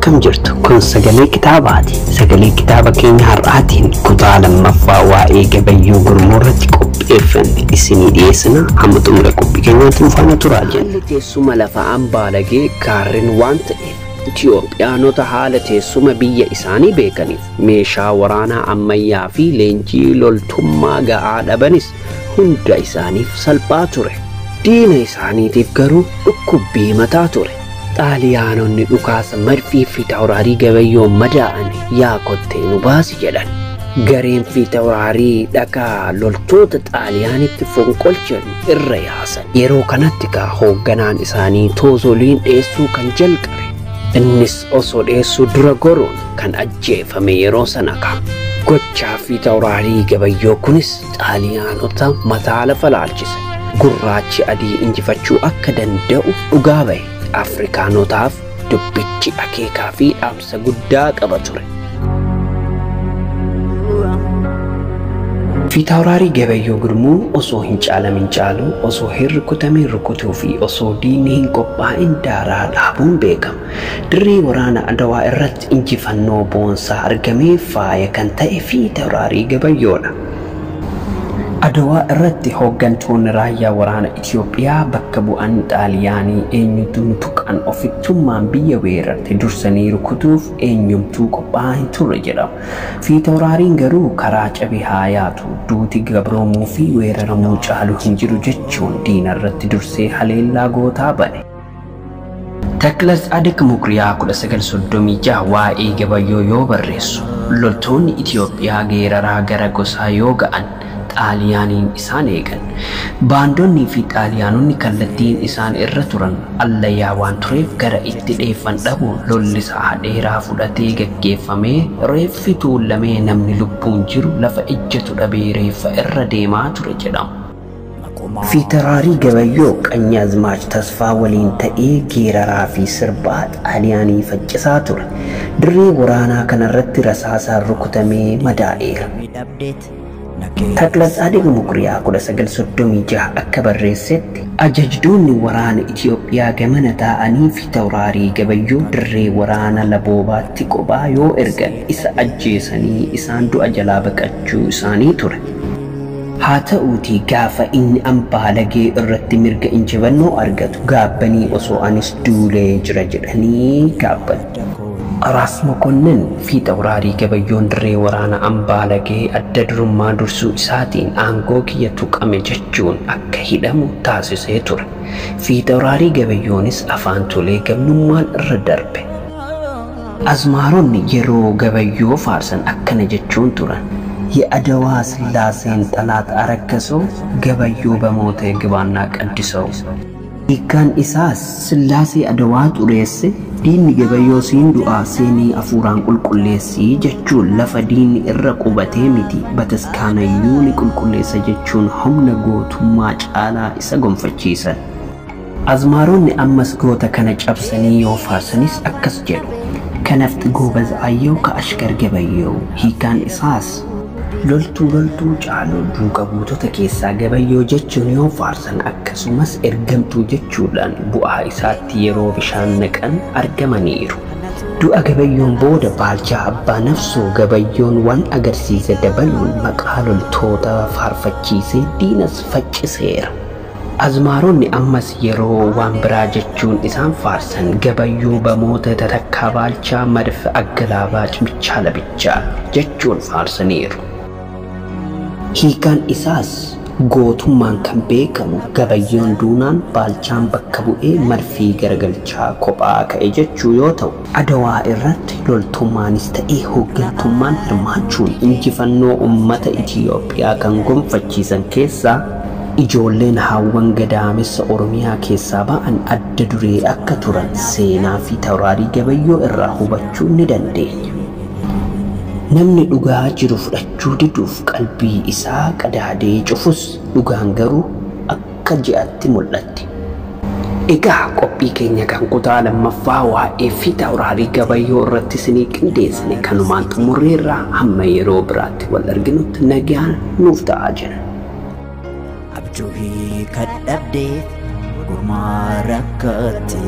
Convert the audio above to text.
Akkam jirtu? Kun Sagalee Kitaabaati. Sagalee kitaaba keenya har'aatiin kutaa lammaffaa waa'ee Gabayyoo Gurmuu irratti qopheeffanne isinii dhiyeessina. Hamma xumura qophii keenyaatti nu faana turaa jenna. Haalli teessuma lafa Ambaalagee gaarreen waan ta'eef Itiyoophiyaanota haala teessuma biyya isaanii beekaniif meeshaa waraanaa ammayyaa fi leenjii loltummaa ga'aa dhabanis hunda isaaniif salphaa ture. Diina isaaniitiif garuu dhukkubbii mataa ture. Xaaliyaanonni dhukaasa madfii fi tawraarii Gabayyoon madaa'an yaa kottee nu baasi jedhan. Gareen fi tawraarii dhagaa loltoota Xaaliyaanitti fonqolchan irra yaasan. Yeroo kanatti kaa hoogganaan isaanii Toozoliin dheessuu kan jalqabe. Innis osoo dheessuu dura goruun kan ajjeefame yeroo sana kaa. Gochaa fi tawraarii Gabayyoo kunis Xaaliyaanota mataa lafa laalchise. Gurraachi adii injifachuu akka danda'u dhugaa bahe. Afrikaanotaaf dubbichi akeekaa fi dhaamsa guddaa qaba ture. Fiitawraarii Gabayyoo Gurmuu osoo hin caalamin caaluu, osoo hin rukutamin rukutuu fi osoo diinni hin qophaa'in daaraa dhaabuun beekama. Dirree waraana Adawaa irratti injifannoo boonsaa argamee faaya kan ta'e Fiitawraarii Gabayyoodha. Adawaa irratti hooggantoonni raayyaa waraana Itiyoophiyaa bakka bu'an Xaaliyaanii eenyutu nu tuqan ofittummaan biyya weerarte dursanii rukutuuf eenyumtuu qophaa'aa hin turre jedhama. Fiitawraariin garuu karaa cabe haa yaatu, duuti gabroomuu fi weeraramuu caalu hin jiru jechuun diina irratti dursee haleellaa gootaa bane. Taklas Tsaadiq Mukriyaa 1936 waa'ee Gabayyoo yoo barreessu, loltoonni Itiyoophiyaa geeraraa gara gosaa yoo ga'an Xaaliyaaniin isaan eegan. Baandonni fi Xaaliyaanonni kallattiin isaan irra turan allayyaa waan tureef gara itti dheeffan dhabuun lolli sa'a dheeraa fudhatee gaggeeffamee reeffi tuulamee namni lubbuun jiru lafa ejjetu dhabee reeffa irra deemaa ture jedhama. Fiitaraarii Gabayyoo Qanyaazmaach Tasfaa waliin ta'ee geeraraa fi sirbaa Xaaliyaanii faccisaa ture. Dirree waraanaa kanarratti rasaasaan rukutamee madaa'eera. Taklas Tsaadiq Mukriyaa 1936 akka barreessetti ajajdoonni waraana Itiyoophiyaa gamana taa'anii Fiitawraarii Gabayyoo dirree waraana Laboobaatti kophaa yoo ergan isa ajjeesanii isaan du'a jalaa baqachuu isaanii ture. Haa ta'uutii gaafa inni Ambaalagee irratti mirga injifannoo argatu gaabbanii osoo anis duulee jira jedhanii gaabban. Raas Mokonnin Fiitawraarii Gabayyoon dirree waraana Ambaalagee adda durummaa dursuu isaatiin aangoo kiyya tuqame jechuun akka hidhamu taasisee ture. Fiitawraarii Gabayyoonis afaan tolee gamnummaan irra darbe. Azmaaronni yeroo Gabayyoo faarsan akkana jechuun turan. የአድዋ ስላሴን ጠላት አረከሰው ገበዮ በሞተ ግባና ቀድሰው። Hiikkaan isaas Sillaasee Adawaa xureesse diinni Gabayyoo siin du'aa seenii afuuraan qulqulleessii jechuun lafa diinni irra qubatee miti bataskaanayyuu ni qulqulleessa jechuun humna gootummaa caalaa isa gonfachiisan. Azmaaronni ammas goota kana cabsanii yoo faarsanis akkas jedhu. Kanafti goobaz ayyoo ka ashkar Gabayyoo. Hiikkaan isaas loltuu loltuu caaluu duuka buutota keessaa Gabayyoo jechuun yoo faarsan akkasumas ergamtuu jechuudhaan bu'aa isaatti yeroo bishaan naqan argamaniiru. Du'a Gabayyoon booda Baalchaa Abbaa Nafsoo Gabayyoon waan agarsiise dabaluun maqaa loltoota faarfachiisee diinas facciseera. Azmaaronni ammas yeroo waan biraa jechuun isaan faarsan Gabayyoo bamoota tatakkaa Baalchaa madfa aggalaabaa cimichaa labichaa jechuun faarsaniiru. Hiikaan isaas gootummaan kan beekamu Gabayyoon duunaan Baalchaan bakka bu'ee marfii garagalchaa kophaa ka'e jechuu yoo ta'u, Adawaa irratti loltummaanis ta'ee hooggantummaan hirmaachuun injifannoo uummata Itiyoophiyaa kan gonfachiisan keessaa ijoolleen haawwan gadaamessa Oromiyaa keessaa ba'an adda duree akka turan seenaa fi Tawraarii Gabayyoo irraa hubachuu ni dandeenya. Namni dhugaa jiru fudhachuu diduuf qalbii isaa qadaadee cufus dhugaan garuu akka ji'aatti mul'atti. Egaa qophii keenya kan kutaa lammaffaa waa'ee Fiitawraarii Gabayyoo irratti isinii qindeessine kanumaan xumurreerraa hamma yeroo biraatti wal arginutti nagaan nuuf ta'aa jira. Abjuu hiika dhabdeef gurmaa rakkate.